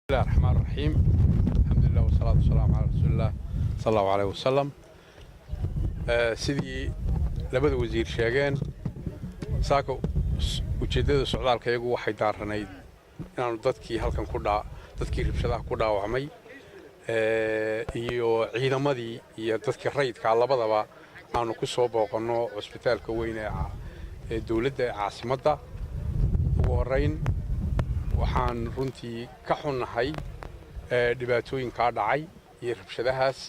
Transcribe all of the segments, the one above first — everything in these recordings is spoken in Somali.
Bismillahi Raxmaan Raxiim, alxamdulilah wasalaatu wasalaamu calaa rasuulilah sal Allahu aleyh wasalam. Sidii labada wasiir sheegeen, saaka ujeeddada socdaalka iyagu waxay daaranayd inaannu dadkii halkan ku dadkii rabshadaha ku dhaawacmay iyo ciidamadii iyo dadkii rayidkaa labadaba aanu ku soo booqanno cusbitaalka weyn ee dowladda ee caasimadda. Ugu horrayn, waxaan runtii ka xunnahay dhibaatooyinkaa dhacay iyo rabshadahaas.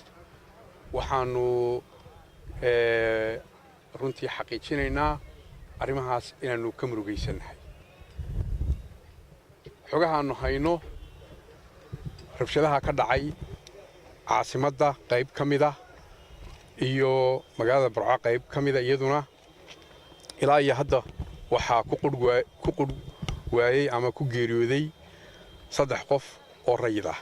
Waxaannu runtii xaqiijinaynaa arrimahaas inaannu ka murugaysannahay. Xogahaannu hayno, rabshadaha ka dhacay caasimadda qayb ka mida iyo magaalada Burco qayb ka mida iyaduna, ilaa iyo hadda waxaa ku qudh waayey ama ku geeriyooday 3 qof oo rayid ah.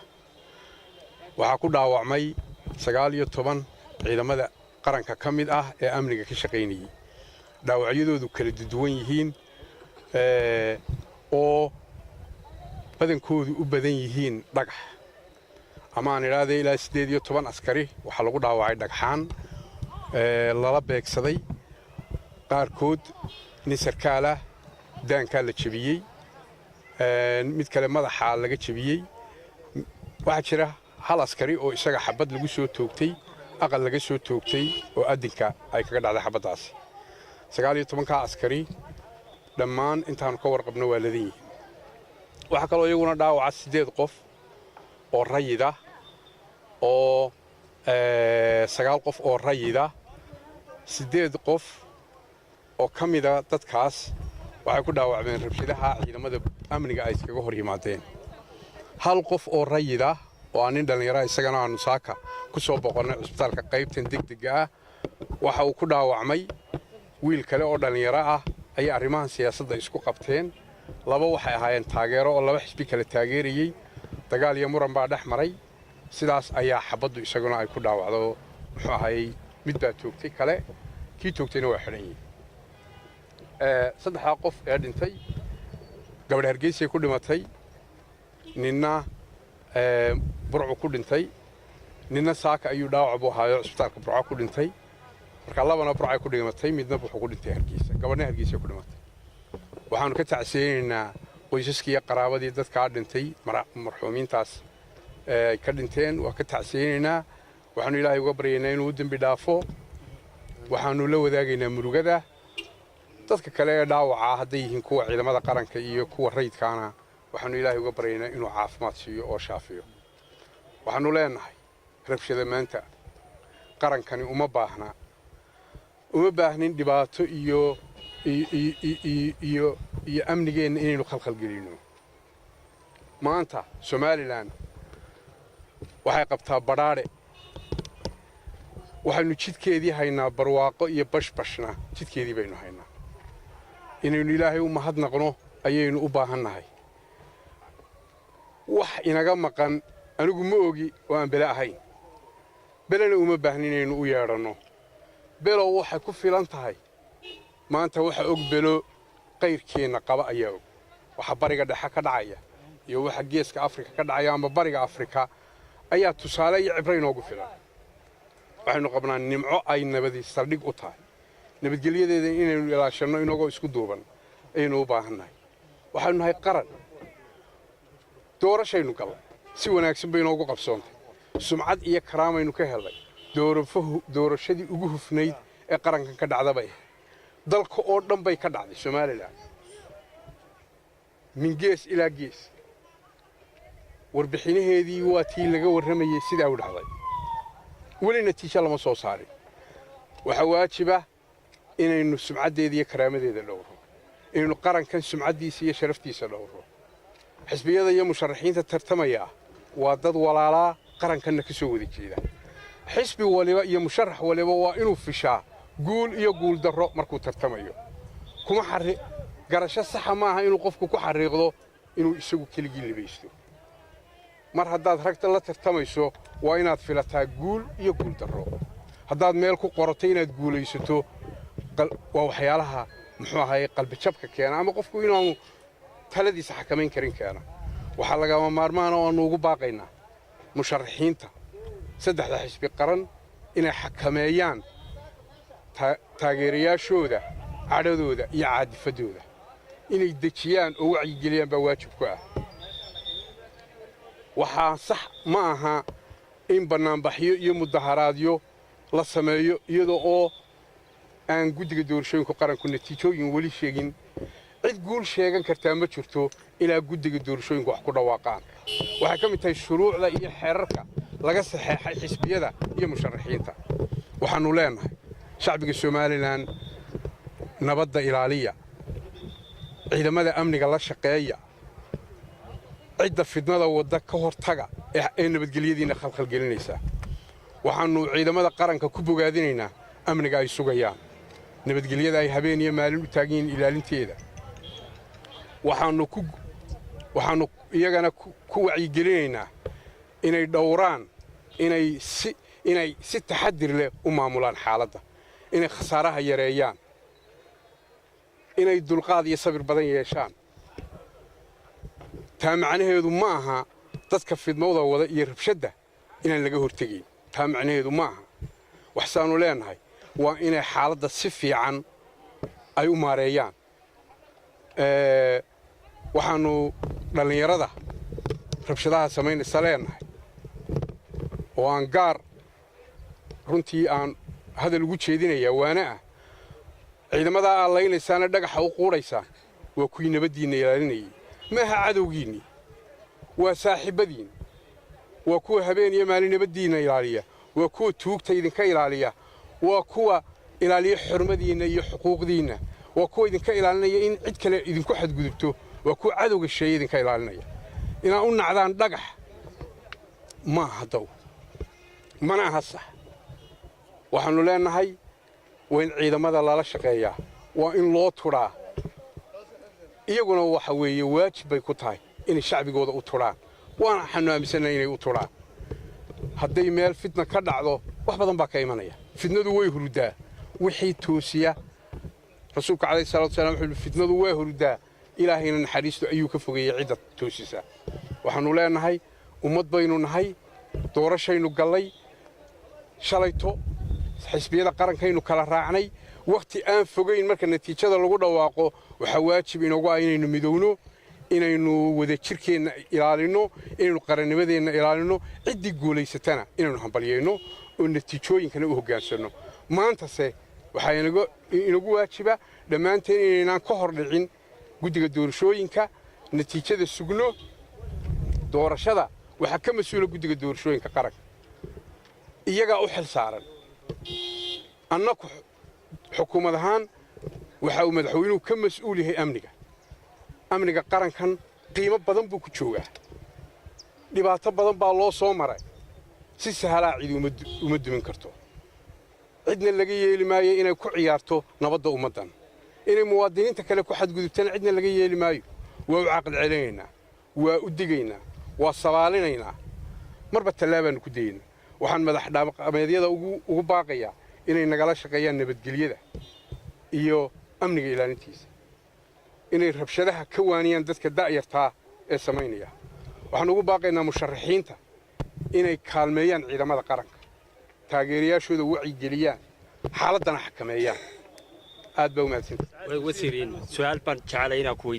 Waxaa ku dhaawacmay 19 ciidamada qaranka ka mid ah ee amniga ka shaqaynayey, dhaawacyadoodu kala duwan yihiin oo badankoodu u badan yihiin dhagax, ama aan idhaahday ilaa 18 askari waxaa lagu dhaawacay dhagxaan lala beegsaday. Qaarkood nin sarkaalah daankaa la jebiyey, mid kale madaxaa laga jebiyey. Waxaa jira hal askari oo isaga xabad lagu soo toogtay, aqal laga soo toogtay oo addinka ay kaga dhacday xabaddaasi. 19-kaa askari dhammaan intaannu ka warqabno waa ladan yihiin. Waxaa kaloo iyaguna dhaawaca siddeed qof oo rayida, oo 9 qof oo rayida. Siddeed qof oo ka mida dadkaas waxay ku dhaawacmeen rabshadaha ciidamada amniga ay iskaga hor yimaadeen. Hal qof oo rayida oo aan nin dhallinyara, isagana aanu saaka ku soo boqonnay cusbitaalka qaybtan degdega ah, waxa uu ku dhaawacmay wiil kale oo dhallinyaro ah ayay arrimahan siyaasadda isku qabteen. Laba waxay ahaayeen taageero oo laba xisbi kale taageerayey. Dagaal iyo muran baa dhex maray, sidaas ayaa xabaddu isaguna ay ku dhaawacdo. Muxuu ahayey, mid baa toogtay kale, kii toogtayna waa xidhan yihin. Saddexdaa qof ee dhintay, gabadh Hargeysay ku dhimatay, ninna Burcu ku dhintay, ninna saaka ayuu dhaawac buu ahaayo cusbitaalka Burco ku dhintay. Marka labana Burcay ku dhimatay, midna wuxuu ku dhintay Hargeysa, gabadhna Hargeysa ku dhimatay. Waxaanu ka tacsiyeynaynaa qoysaskii iyo qaraabadii dadkaa dhintay, marxuumiintaas ay ka dhinteen waa ka tacsiyeynaynaa. Waxaanu Ilaahay uga baryaynaa inuu u dembi dhaafo. Waxaanu la wadaagaynaa murugada dadka kale ee dhaawacaa, hadday yihiin kuwa ciidamada qaranka iyo kuwa rayidkaana. Waxaanu Ilaahay uga baryaynaa inuu caafimaad siiyo oo shaafiyo. Waxaanu leenahay, rabshada maanta qarankani uma baahna, uma baahnin dhibaato iyo amnigeenna inaynu khalkhalgelinno. Maanta Somaliland waxay qabtaa badhaadhe, waxaynu jidkeedii haynaa, barwaaqo iyo bashbashna jidkeedii baynu haynaa. Inaynu Ilaahay u mahadnaqno ayaynu u baahan nahay. Wax inaga maqan anigu ma ogi oo aan bele ahayn. Belena uma baahnin inaynu u yeedhanno. Below waxay ku filan tahay maanta. Waxa og belo qayrkeenna qaba ayaa og waxa Bariga Dhexe ka dhacaya iyo waxa Geeska Afrika ka dhacaya ama Bariga Afrika ayaa tusaale iyo cibro inoogu filan. Waxaynu qabnaa nimco ay nabadii saldhig u tahay. Nabadgelyadeeda inaynu ilaashanno inagoo isku duuban ayaynu u baahannahay. Waxaynu nahay qaran, doorashaynu gallay, si wanaagsan bay inoogu qabsoontay, sumcad iyo karaamaynu ka hellay. Doorashadii ugu hufnayd ee qarankan ka dhacda bay ahayd. Dalka oo dhan bay ka dhacday Somaliland, min gees ilaa gees. Warbixinaheedii waa tii laga warramayey sidaa u dhacday. Weli natiijo lama soo saarin. Waxaa waajiba inaynu sumcaddeeda iyo karaamadeeda dhowro, inaynu qarankan sumcaddiisa iyo sharaftiisa dhowro. Xisbiyada iyo musharaxiinta tartamaya waa dad walaalaa, qarankanna ka soo wada jeeda. Xisbi waliba iyo musharax waliba waa inuu fishaa guul iyo guuldarro markuu tartamayo. Kuma xarri garasho saxa maaha inuu qofku ku xariiqdo inuu isagu keligii libaysto. Mar haddaad ragta la tartamayso, waa inaad filataa guul iyo guuldarro. Haddaad meel ku qorato inaad guulaysato, waa waxyaalaha, muxuu ahaye, qalbijabka keena ama qofku inaanu taladiisa xakamayn karin keena. Waxaa lagama maarmaana oo aannu ugu baaqaynaa musharaxiinta saddexda xisbi qaran inay xakameeyaan taageerayaashooda, cadhadooda iyo caadifadooda inay dejiyaan oo wacyigeliyaan baa waajib ku ah. Waxaa sax ma aha in bannaanbaxyo iyo mudaharaadyo la sameeyo iyadoo oo aan guddiga doorashooyinka qaranku natiijooyin weli sheegin. Cid guul sheegan kartaa ma jirto ilaa guddiga doorashooyinku wax ku dhawaaqaan. Waxay ka mid tahay shuruucda iyo xeerarka laga saxeexay xisbiyada iyo musharaxiinta. Waxaannu leenahay shacbiga Somaliland: nabadda ilaaliya, ciidamada amniga la shaqeeya, cidda fidnada wadda ka hortaga ee nabadgelyadiinna khalkhalgelinaysa. Waxaannu ciidamada qaranka ku bogaadinaynaa amniga ay sugayaan, nabadgelyada ay habeen iyo maalin u taagan yihiin ilaalinteeda. Waxaannu iyagana ku wacyigelinaynaa inay dhowraan, inay si taxadir leh u maamulaan xaaladda, inay khasaaraha yareeyaan, inay dulqaad iyo sabir badan yeeshaan. Taa macnaheedu ma aha dadka fidmada wada iyo rabshadda inaan laga hortegayn. Taa macnaheedu ma aha. Waxsaannu leenahay waa inay xaaladda si fiican ay u maareeyaan. Waxaannu dhallinyarada rabshadaha samaynaysa leenahay, oo aan gaar runtii aan hadal ugu jeedinayaa, waana ah ciidamadaa aad laynaysaana dhagaxa u quudhaysaan waa kuwii nabaddiinna ilaalinayay. Maaha cadowgiinnii, waa saaxiibbadiin, waa kuwa habeen iyo maalin nabaddiinna ilaaliya, waa kuwa tuugta idinka ilaaliya, waa kuwa ilaaliya xurmadiinna iyo xuquuqdiinna, waa kuwa idinka ilaalinaya in cid kale idinku xadgudubto, waa kuwa cadowga sheeye idinka ilaalinaya. Inaad u nacdaan dhagax ma aha daw, mana aha sax. Waxaannu leenahay waa in ciidamada lala shaqeeyaa, waa in loo tudhaa. Iyaguna waxa weeye waajib bay ku tahay inay shacbigooda u tudhaan, waana waxaannu aaminsannahay inay u tudhaan. Hadday meel fitna ka dhacdo, wax badan baa ka imanaya. Fitnadu way hurudaa wixii toosiya. Rasuulka calayhi salatu wasalaam wuxuu yidhi: "Fitnadu waa hurudaa, Ilaahayna naxariistu ayuu ka fogeeyey cidda toosisa." Waxaannu leenahay ummad baynu nahay, doorashaynu gallay shalayto, xisbiyada qarankaynu kala raacnay. Wakhti aan fogayn marka natiijada lagu dhawaaqo, waxaa waajib inoogu ah inaynu midowno, inaynu wadajirkeenna ilaalinno, inaynu qarannimadeenna ilaalinno, ciddii guulaysatana inaynu hambalyayno oo natiijooyinkana u hoggaansanno. Maantase waxaa inagu waajiba dhammaanteen inaynaan ka hor dhicin guddiga doorashooyinka, natiijada sugno. Doorashada waxaa ka mas-uula guddiga doorashooyinka qaranka, iyagaa u xil saaran. Annaku xukuumad ahaan waxa uu madaxweynuhu ka mas'uul yahay amniga. Amniga qarankan qiimo badan buu ku joogaa, dhibaato badan baa loo soo maray. Si sahalaa cidi uma dumin karto, cidna laga yeeli maayo inay ku ciyaarto nabadda ummaddan. Inay muwaadiniinta kale ku xadgudubtana cidna laga yeeli maayo. Waa u caqli celinaynaa, waa u digaynaa, waa sabaalinaynaa, marba tallaabaannu ku dayaynaa. Waxaan madax dhaqameedyada ugu baaqayaa inay nagala shaqeeyaan nabadgelyada iyo amniga ilaalintiisa, inay rabshadaha ka waaniyaan dadka da'yartaa ee samaynaya. Waxaan ugu baaqaynaa musharaxiinta inay kaalmeeyaan ciidamada qaranka, taageerayaashooda wacyigeliyaan, xaaladdana xakameeyaan. Aad baa u mahadsantahay. Wasiiriin, su-aal baan jeclay inaan ku